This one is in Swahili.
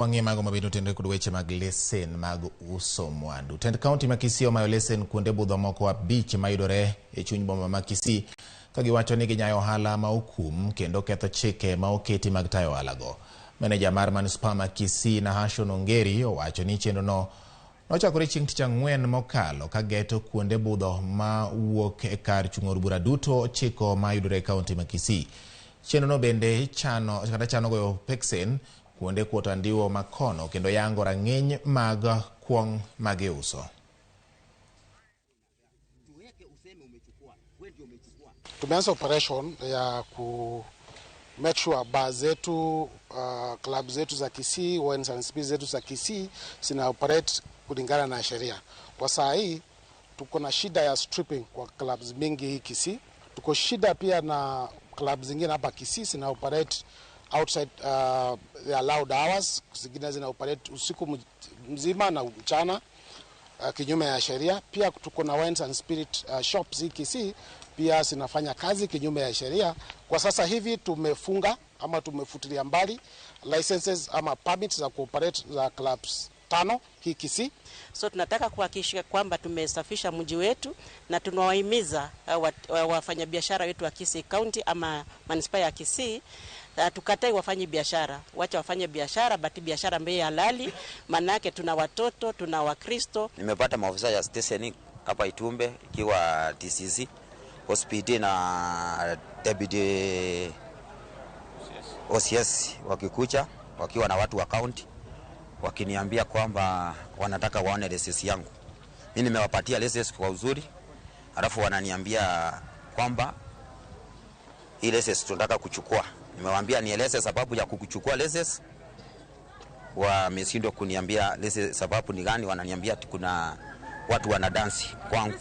Wang'e mago mabende otenore kod weche mag lesen mag uso mwandu. Tend kaunti ma Kisii omayo lesen kuonde budho moko 5 mayudore e chuny boma ma Kisii ka giwacho ni ginyayo ohala ma okum kendo ketho chike ma oketi mag tayo ohalago. Meneja mar manispaa ma Kisii Nahashon Ongeri owacho ni chenrono nochakore chieng' tich ang'wen mokalo ka geto kuonde budho ma wuok e kar chung' od bura duto 9 mayudore e kaunti ma Kisii. Chenrono bende chano kata chano goyo peksen kuonde kuoto andiwo makono kendo yango rang'iny mag kuong' magiuso. Tumeanza operation ya ku make sure bar zetu, club zetu za Kisii, wines and spirits zetu za Kisii zina operate kulingana na sheria. Kwa saa hii tuko na shida ya stripping kwa clubs mingi hii Kisii. Tuko shida pia na clubs zingine hapa Kisii zina operate outside the allowed hours, zingine zina operate usiku mzima na mchana kinyume ya sheria. Pia tuko na wines and spirit shops hii Kisii pia zinafanya kazi kinyume ya sheria. Kwa sasa hivi tumefunga ama tumefutilia mbali licenses ama permits za kuoperate za clubs 5 hii Kisii. So tunataka kuhakikisha kwamba tumesafisha mji wetu na tunawahimiza wafanyabiashara wetu wa Kisii County ama manispaa ya Kisii, tukatai wafanye biashara, wacha wafanye biashara, but biashara ambayo halali, manake tuna watoto, tuna Wakristo. Nimepata maofisa ya station hapa Itumbe ikiwa TCC, OSPD na Deputy OCS wakikucha wakiwa na watu wa county wakiniambia kwamba wanataka waone lesesi yangu. Mimi nimewapatia lesesi kwa uzuri, alafu wananiambia kwamba hii lesesi tunataka kuchukua. Nimewaambia nieleze sababu ya kukuchukua lesesi, wameshindwa kuniambia lesesi sababu ni gani. Wananiambia kuna watu wanadansi kwangu.